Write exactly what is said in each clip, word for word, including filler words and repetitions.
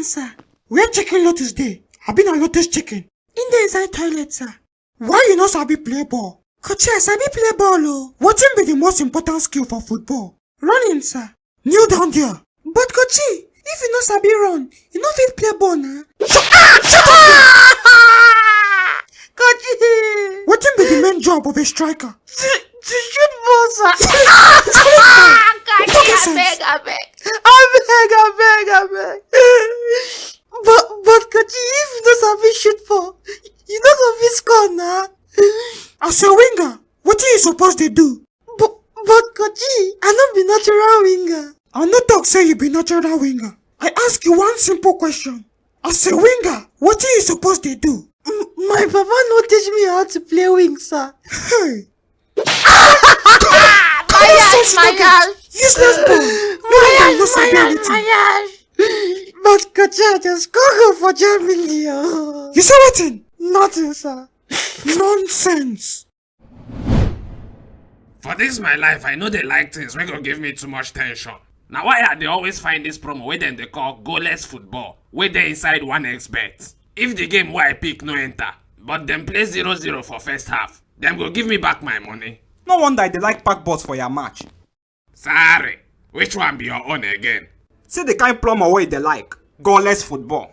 Sir, where Chicken Lotus dey? Abi na Lotus Chicken? Im dey inside toilet, sir. Why you no sabi play ball? Coach, I sabi play ball o. Wetin be the most important skill for football? Running, sir. Kneel down there. But Coach, if you no sabi run, you no fit play ball na. Shut up! Coach! Wetin be the main job of a striker? To, to shoot ball, sir. Coach, abeg, abeg. Abeg, abeg, abeg. But, but Coach, if you no sabi shoot ball, you no go fit score na. As a winger, wetin you suppose dey do? But, but Coach, I no be natural winger. I no talk say you be natural winger. I ask you one simple question. As a winger, wetin you suppose dey do? M-, my papa no teach me how to play wing, sir. Hey! Useless boy. No wonder you no sabi anything. But Coach, I just go go for Germany o. You say wetin? Nothing, sir. Nonsense. For this my life, I no dey like things wey go give me too much tension. Na why I dey always find this promo wey dem dey call Goalless Football, wey dey inside one X bet. If the game wey I pick no enter, but dem play zero zero for first half, dem go give me back my money. No wonder I dey like pack bus for your match. Sorry, which one be your own again? See the kind promo wey you dey like, Goalless Football.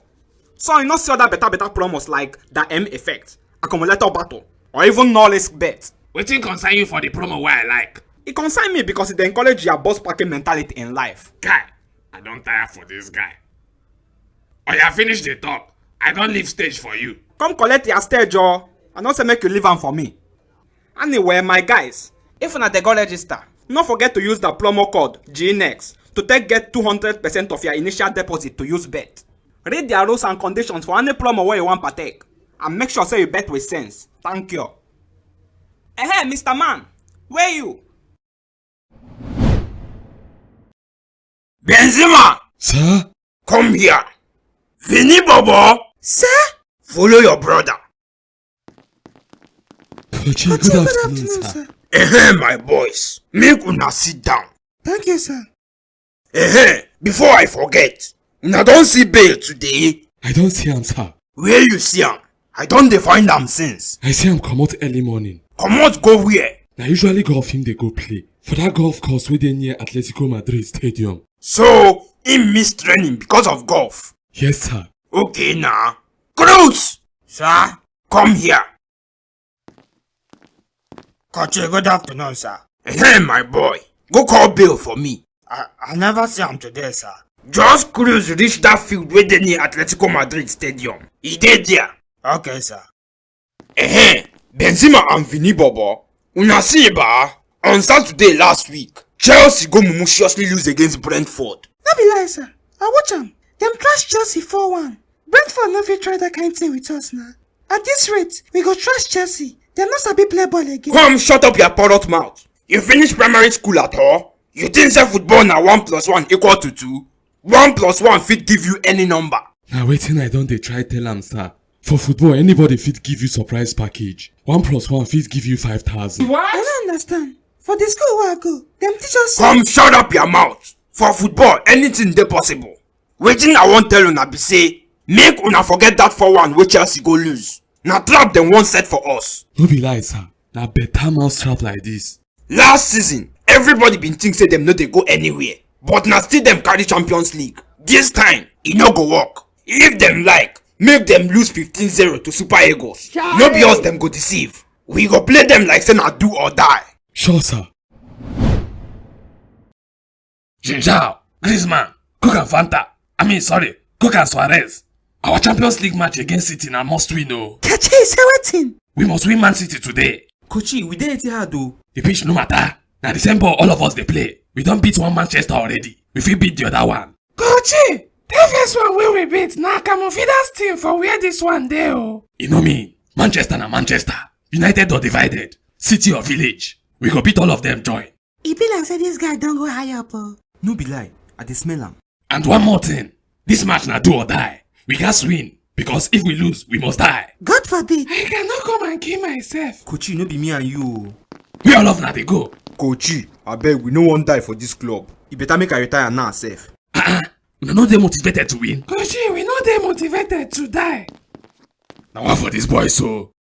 So you no see other better better promos like the M Effect, Accumulator Battle, or even No Risk Bet? Wetin concern you for the promo wey I like? E concern me because e dey encourage your bus packing mentality in life. Guy, I don tire for this guy. Oya, finish the talk. I don leave stage for you. Come collect your stage o. I no say make you leave am for me. Anyway, my guys, if una dey go register, no forget to use the promo code G N X to take get two hundred percent of your initial deposit to use bet. Read their rules and conditions for any promo wey you wan partake, and make sure say you bet with sense. Thank you. Ehe, Mister Man, where you? Benzema! Sir? Come here. Vini Bobo! Sir? Follow your brother. Coach, good afternoon, sir. Ehe, my boys, make una sit down. Thank you, sir. Ehe, before I forget, una don see Bale today? I don see am, sir. Where you see am? I don dey find am since. I see am comot early morning. Comot go where? Na usually golf him dey go play. For that golf course wey dey near Atletico Madrid Stadium. So, him miss training because of golf? Yes, sir. Okay na. Cruz! Sir? Come here. Coach, good afternoon, sir. Hey, my boy. Go call Bale for me. I, I never see am today, sir. Just cruise reach that field wey dey near Atletico Madrid Stadium. E dey there. Okay, sir. Ehe, Benzema and Vini Bobo. Una see ba? On Saturday last week, Chelsea go mumutiously lose against Brentford. No be lie, sir. I watch am. Dem trash Chelsea four one. Brentford no fit try that kind thing with us na. At this rate, we go trash Chelsea. Dem no sabi play ball again. Come shut up your parrot mouth. You finish primary school at all? You think say football na one plus one equal to two? One plus one fit give you any number. Na wetin I don dey try tell am, sir. For football, anybody fit give you surprise package. One plus one fit give you five thousand. What? I no understand. For the school wey I go, dem teach us say. Come shut up your mouth. For football, anything dey possible. Wetin I wan tell una be say, make una forget that four one wey Chelsea go lose. Na trap dem wan set for us. No be lie, sir. Na better mousetrap like this. Last season, everybody bin think say dem no dey go anywhere, but na still dem carry Champions League. This time, e no go work. If dem like, make dem lose fifteen zero to Super Eagles. No be us dem go deceive. We go play dem like say na do or die. Sure, sir. Zinzao, Griezmann, Cook and Fanta. I mean, sorry, Cook and Suarez. Our Champions League match against City na must win o. Kechi, say wetin? We must win Man City today. Coach, we dey Etihad o. The pitch no matter. Na the same ball all of us dey play. We don beat one Manchester already. We fit beat the other one. Coach, that first one wey we beat na Akamu Fidas team for where this one dey o. E no mean. Manchester na Manchester. United or divided. City or village. We go beat all of them join. E be like say this guy don go high up o. No be lie, I dey smell am. And one more thing, this match na do or die. We gats win, because if we lose, we must die. God forbid. I cannot come and kill myself. Coach, no be me and you o. We all of na dey go. Coach, abeg, we no wan die for this club. E better make I retire now sef. Ah, ah, Una no dey motivated to win. Koshi, we no dey motivated to die. Na one for this boy so.